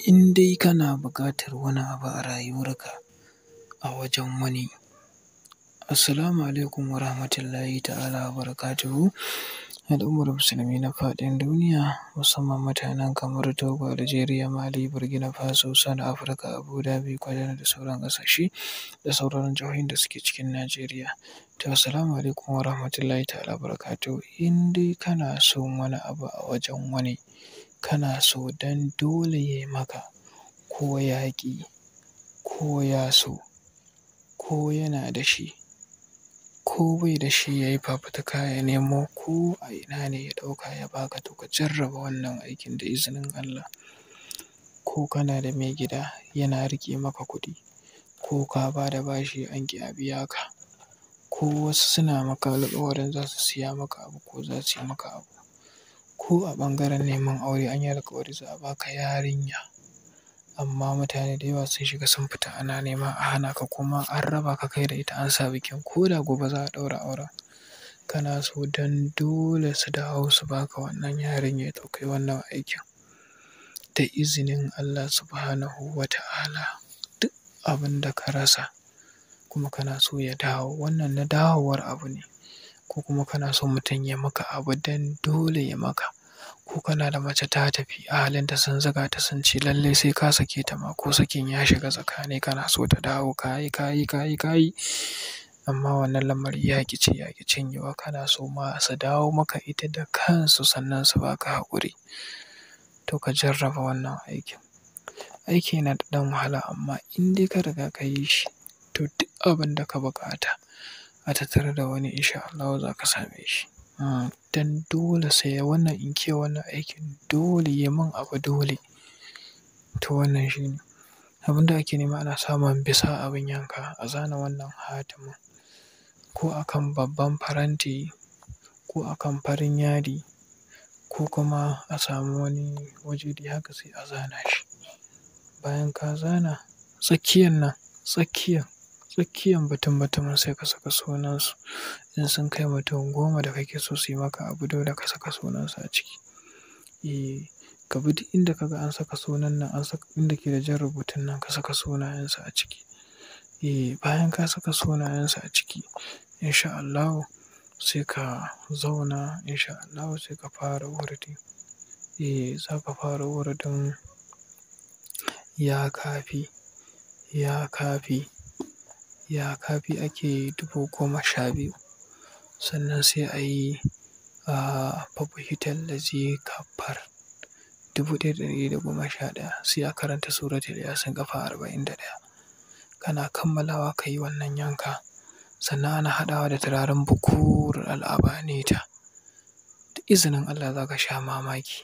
In dai kana buƙatar wani abu a rayuwarka a wajen wani. Assalamu alaikum wa rahmatullahi ta'ala wa barakatuhu. Al'ummar musulmi na faɗin duniya, musamman mutanen Kamaru, Togo, Algeria, Mali, Burkina Faso, South Africa, Abu Dhabi, Kwatano da sauran ƙasashe da sauran jihohin da suke cikin Najeriya. To, assalamu alaikum wa rahmatullahi ta'ala wa barakatuhu. In dai kana son wani abu a wajen wani, kana so don dole ya yi maka, ko ya ƙi, ko ya so, ko yana da shi, ko bai da shi, ya yi fafutuka ya nemo ko a ina ne ya ɗauka ya ba ka, to ka jarraba wannan aikin da izinin Allah. Ko kana da maigida yana riƙe maka kuɗi, ko ka ba da bashi an ƙi a biya ka, ko wasu suna maka alƙawarin za su siya maka abu ko za su yi maka abu, ko a ɓangaren neman aure an yi alƙawari za a ba ka yarinya, amma mutane da yawa sun shiga sun fita ana nema a hana ka, kuma an raba ka kai da ita an sa bikin ko da gobe za a ɗaura auren. Kana so don dole su dawo su ba ka wannan yarinyar, to kai wannan aikin. Da izinin Allah subhanahu wa ta'ala, duk abin da ka rasa kuma kana so ya dawo, wannan na dawowar abu ne, ko kuma kana so mutum ya maka abu don dole ya maka, ko kana da mace ta tafi ahalinta sun zuga ta sun ce lallai sai ka sake ta ma, ko sakin ya shiga tsakani kana so ta dawo, ka yi, ka yi, ka yi, ka yi, amma wannan lamari ya ƙi ci ya ƙi cinyewa, kana so ma su dawo maka ita da kansu sannan su ba ka haƙuri. To, ka jarraba wannan aikin. Aiki yana da ɗan wahala, amma in dai ka riga ka yi shi, to duk abin da ka buƙata a tattare da wani, insha Allahu za ka same shi. Don dole sai wannan inkiya, wannan aikin dole ya min abu dole. To, wannan shi ne. Abin da ake nema, ana samun bisa abin yanka, a zana wannan hatimin ko a kan babban faranti ko a kan farin yadi, ko kuma a samu wani waje dai haka sai a zana shi. Bayan ka zana, tsakiyan nan, tsakiyan, tsakiyan batun-batumin, sai ka saka sunansu. In sun kai mutum 10 da kake so su yi maka abu dole, ka saka sunansu a ciki. Eh, ka bi duk inda ka ga an saka sunan nan, an saka inda ke da jan rubutun nan, ka saka sunayensu a ciki. Eh, bayan ka saka sunayensu a ciki, insha Allahu sai ka zauna, insha Allahu sai ka fara wurdi. Eh, za ka fara wurdin ya kafi, ya kafi, ya kafi ake yi 12,000. Sannan sai a yi fabuhitallazi kaffar 1111, sai a karanta suratul Yasin ƙafa 41. Kana kammalawa ka yi wannan yanka, sannan ana haɗawa da turaren bukur al'abanita. Da izinin Allah za ka sha mamaki.